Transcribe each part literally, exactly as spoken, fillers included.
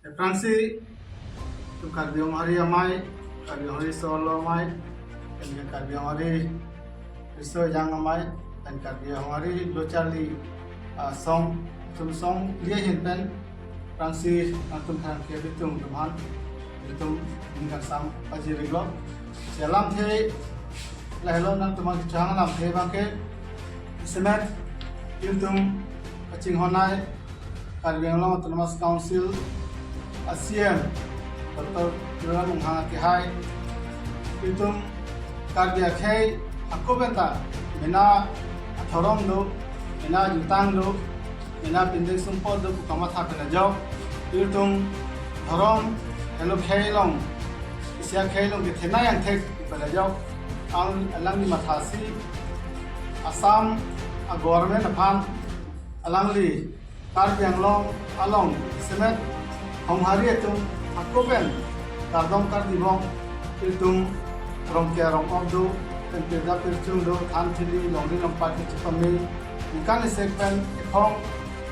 Aphrangsi, itum Karbi Anglong Hari Amei, Karbi Anglong Hari Sorlo Amei, pen Karbi Anglong Hari Riso Ejang Amei, pen Karbi Anglong Hari Lo Charli, ah, song, itum song liya hin pen, aphrangsi, ah, itum than ke itum itum han, itum ning kangsam pajir-iklo. Selam the, lahelo nangtum kechang alam the abangke, semet, itum kachinghon-ai, Karbi Anglong Autonomous Council a C M, Doctor Tuliram Ronghang akehai, itum Karbi akhei ako penta, mena adhorom do, mena jutang do, mena pindeng sumpot do pu kamatha pen ajok, itum dhorom helo khei along, isi akhei along kethenei angthek pen ajok, ang alangli mathasi, Assam a government aphan, alangli Karbi Anglong along semet Honghari atum ako pen kardom kardibong, itum Rongker Rongkep do, pen pirda pirchung do, than thili longri longpat kechepame, ningkan isi pen ephong,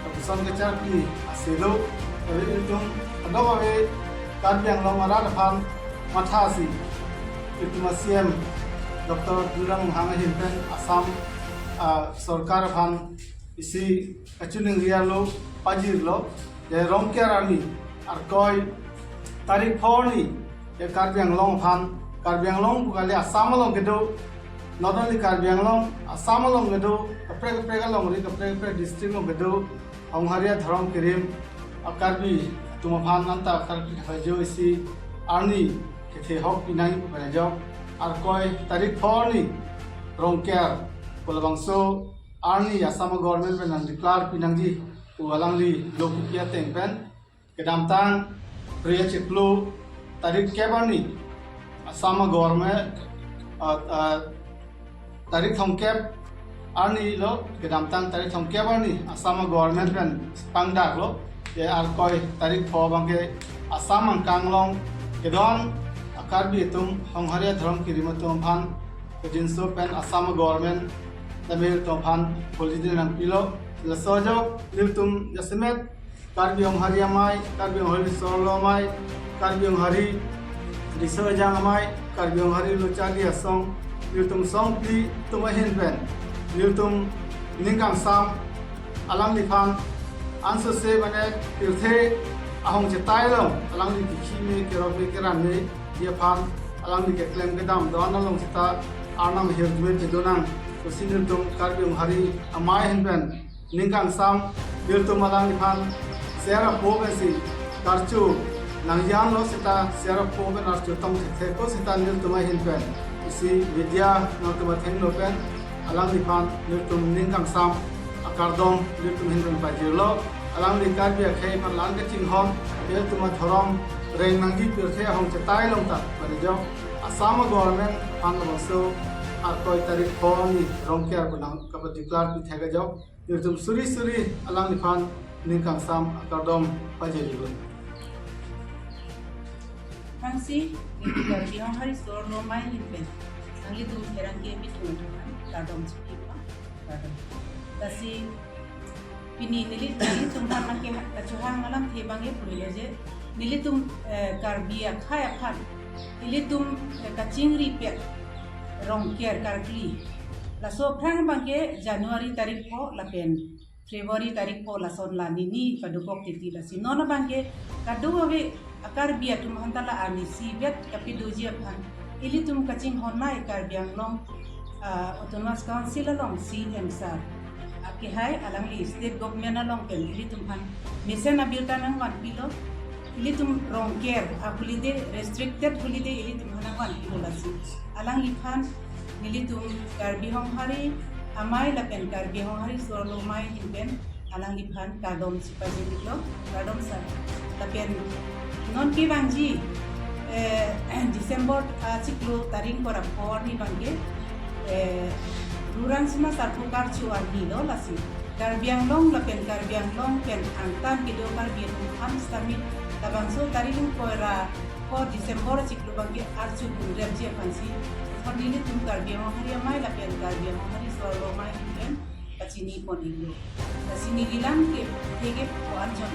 kapison kecharpi ase do, ave itum, kadokave Karbi Anglong arat aphan mathasi, itum a C M Doctor Tuliram Ronghang ahin pen Assam, ah, sorkar aphan isi kachiningri arlo pajirlo, je Rongker arni arkoi tarik pho arni, je Karbi Anglong aphan, Karbi Anglong pu kali, Assam along kedo, not only Karbi Anglong, Assam along kedo, kaprek kaprek alongri, kaprek kaprek district along kedo Honghari adhorom kerim a Karbi atum aphan anta Karbi hajo isi arni kethe hok pinang pu pen ajok, arkoi tarik pho arni Rongker pu labangso arni Assam government pen nang declare pinangji pu alangli lo kopi ateng pen, kedamtang Phre achiklo tarik kep arni Assam government, ah, ah, tarik thomkep arni lo, kedamtang tarik thomkep arni Assam government pen pangdaklo, je arkoi tarik pho abangke Assam angkang along kedon a Karbi atum, Honghari adhorom kerim atum aphan kejinso pen Assam government tame ilitum aphan holiday nangpilo. Laso ajok ilitum jasemet Karbi Anglong Hari Amei, Karbi Anglong Hari Sorlo Amei, Karbi Anglong Hari Riso Ejang Amei, Karbi Anglong Hari Lo Charli asong, ilitum song phli atum ahin pen, ilitum ning kangsam alangliphan ansose mane pirthe ahong chetai along alangli kekhi me, kerok me, keran me, ji aphan alangli keklem kedam do-an along seta arnam hirjume pedonang. Lasi nelitum Karbi Anglong Hari Amei ahin pen ning kangsam, nelitum alangliphan sera po pensi karcho nangjanlo seta sera po pen archo tong thekthe ko seta nelitum ahin pen isi media nangtum athengno pen alangliphan nelitum ning kangsam akardom nelitum ahin pen pajirlo. Alangli Karbi akhei aphan la-an kachinghon, nelitum adhorom reng nangji pirthe ahong chetai along ta, pada jok Assam government aphan labangso arkoi tarik pho arni Rongker pu nang kapa-declare pithek ajok, nelitum suri suri alangliphan ning kangsam akardom pajirlo. Aphrangsi, neli Karbi Anglong Hari Sorlo Amei ahin pen nanglitum pherangke abitung atum aphan kardom chipi pa, kardom. Lasi pini neli, nelitum aphan nangke kachohang alamthe abangke pulo je, nelitum, eh, Karbi akhei aphan ilitum, eh, kachingripet Rongker karkli, laso aphrang abangke January tarik pho lapen February tarik pho lason la nini padokok titi. Lasi non abangke kadokave a Karbi atum aphanta la arnisi vet kapadoji aphan ilitum kachinghon-ai Karbi Anglong, ah, Autonomous Council along C M sir akehai, alangli state government along pen ilitum aphan mesen abirta nangvanpilo. Ilitum Rongker a holiday, restricted holiday ilitum aphan nangvanpilo. Lasi alangliphan nelitum Karbi Anglong Hari Amei lapen Karbi Anglong Hari Sorlo Amei ahin pen alangliphan kardom chipajirlo, kardom sir. Lapen non kevangji, eh, December, ah, chiklo tarik ingkoi ra pho arni abangke, eh, Rurang Sima Sarpo karcho arni lo. Lasi Karbi Anglong lapen Karbi Anglong pen angtan kedo Karbi atum aphan sitame labangso tarik ingkoi ra pho December chiklo abangke archo punremji aphansi, thor nelitum Karbi Anglong Hari Amei lapen Karbi Anglong Hari Sorlo Amei ahin pen pachini pon-iklo. Lasi neli lam ke theke ko-an chon.